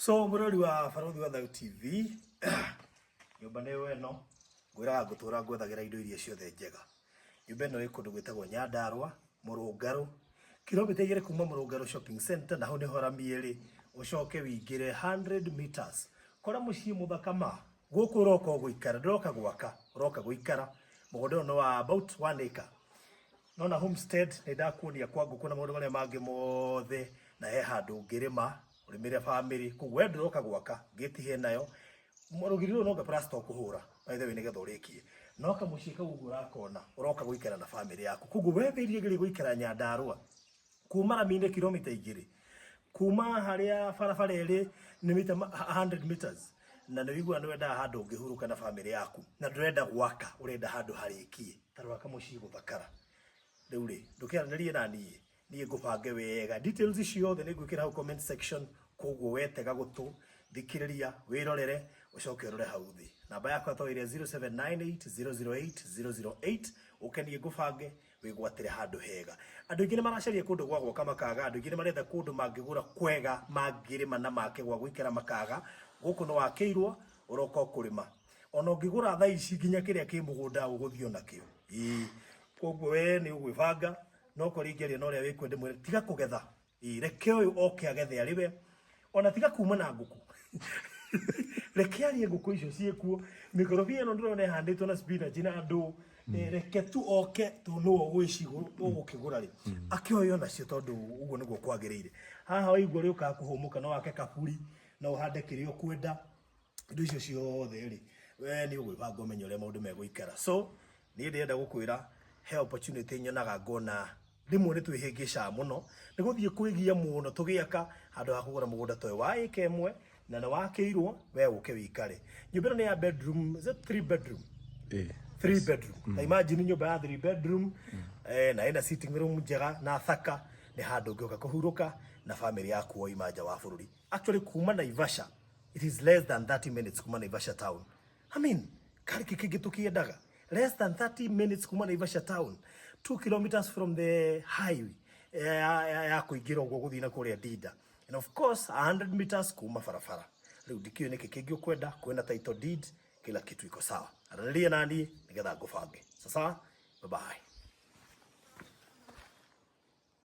So mũrori wa Barũthi wa Thayũ TV, nyũmba nĩyo ĩno, ngwĩraga ngũtũra ngwethagĩra indo iria ciothe njega. Nyũmba ĩno ĩ kũndũ gwĩtagwo Nyandarũa, Mũrũngarũ, kilomita 2 kuma Mũrũngarũ Shopping Center, na hau nĩho rami ĩrĩ, ũcoke wĩingĩre 100 meters. Kora mũciĩ mũthaka ma, gũkũ ũroka o gũikara, ndũroka gwaka, ũroka gũikara. Mũgũnda ũyũ nĩ wa about 1 acre. Nona homestead nĩ ndakuonia kwa ngũkũ na maũndũ marĩa mangĩ mothe, na he handũ ũngĩrĩma, ũrĩmĩre bamĩrĩ, koguo we ndũroka gwaka, gate he nayo, rũgiri rũrũ no plaster ũkũhũra by the way nĩgetha ũrĩkie. No kamũciĩ kau ũguo ũrakona, ũroka gũikara na bamĩrĩ yaku. Koguo we wĩriragĩria gũikara Nyandarũa, kuma rami-inĩ kilomita 2, kuma harĩa barabara ĩrĩ nĩ mita 100 meters, na nĩ ũiguaga nĩ wendaga handũ ũngĩhurũka na bamĩrĩ yaku, na ndũrenda gwaka, ũrenda handũ harĩkie. Ta rora kamũciĩ gũthakara. Rĩu rĩ, ndũkĩaranĩrie na niĩ, niĩ ngũbange wega. Details ciothe nĩ ngwĩkĩra hau comment section, koguo we tega gũtũ, thikĩrĩria, wĩrorere, ũcoke ũrore hau thĩ. Namba yakwa to ĩrĩa 0798008008, ũke niĩ ngũbange, wĩgwatĩre handũ hega. Andũ aingĩ nĩ maracaria kũndũ gwa gwaka makaga, andũ aingĩ nĩ maretha kũndũ mangĩgũra kwega, mangĩrĩma na make gwa gũikara makaga. Gũkũ nĩ wakĩirwo, ũroka o kũrĩma. Ona ũngĩgũra thaa ici nginya kĩrĩa kĩ mũgũnda ũgũthiĩ onakĩo. Ĩĩ, koguo we nĩ ũgwĩbanga, no korwo ingĩaria na ũrĩa wĩkuo ndĩmwĩre tiga kũgetha. Ĩĩ, reke ũyũ oke agethe arĩ we. Ona tiga kuma na ngũkũ. Reke arĩe ngũkũ icio ciĩkuo. Mĩkorobia ĩno ndĩrona ĩhandĩtwo na spinach na ndũ. Reke tu oke tondũ nĩwe ũgũkĩgũra rĩ. Akĩoe onacio tondũ ũguo nĩguo kwagĩrĩire. Haha waigua ũrĩũkaga kũhũmũka no wake kaburi, no ũhande kĩrĩa ũkwenda. Indo icio ciothe rĩ, we nĩ ũgwĩbanga ũmenye ũrĩa maũndũ megũikara. So niĩ ndĩrenda gũkwĩra he opportunity nyonaga ngona rĩmwe nĩ twĩhĩngĩcaga mũno nĩ gũthiĩ kwĩgia mũno tũgĩaka handũ ha kũgũra mũgũnda ta ũyũ wa ĩka 1 na nĩ wakĩirwo, we ũke wĩikare. Nyũmba ĩno nĩ ya bedroom, is it 3 bedroom? Ĩĩ. 3 bedroom. Na imagine nyũmba ya 3 bedroom, na ĩna sitting room njega na thaka, nĩ handũ ũngĩũka kũhurũka na famĩlĩ yaku wauma nja wa bũrũri. Actually kuma Naivasha it is less than 30 minutes kuma Naivasha town. I mean, karĩ kĩ kĩngĩ tũkĩendaga? Less than 30 minutes kuma Naivasha town, 2 kilometers from the highway ya kũingĩra ũguo gũthiĩ na kũrĩa Ndinda. And of course 100 meters kuma barabara. Rĩu ndikĩũĩ nĩkĩ kĩngĩ ũkwenda, kwĩna title deed, kila kitu iko sawa. Aranĩria na niĩ nĩgetha ngũbange. Sasa, bye bye.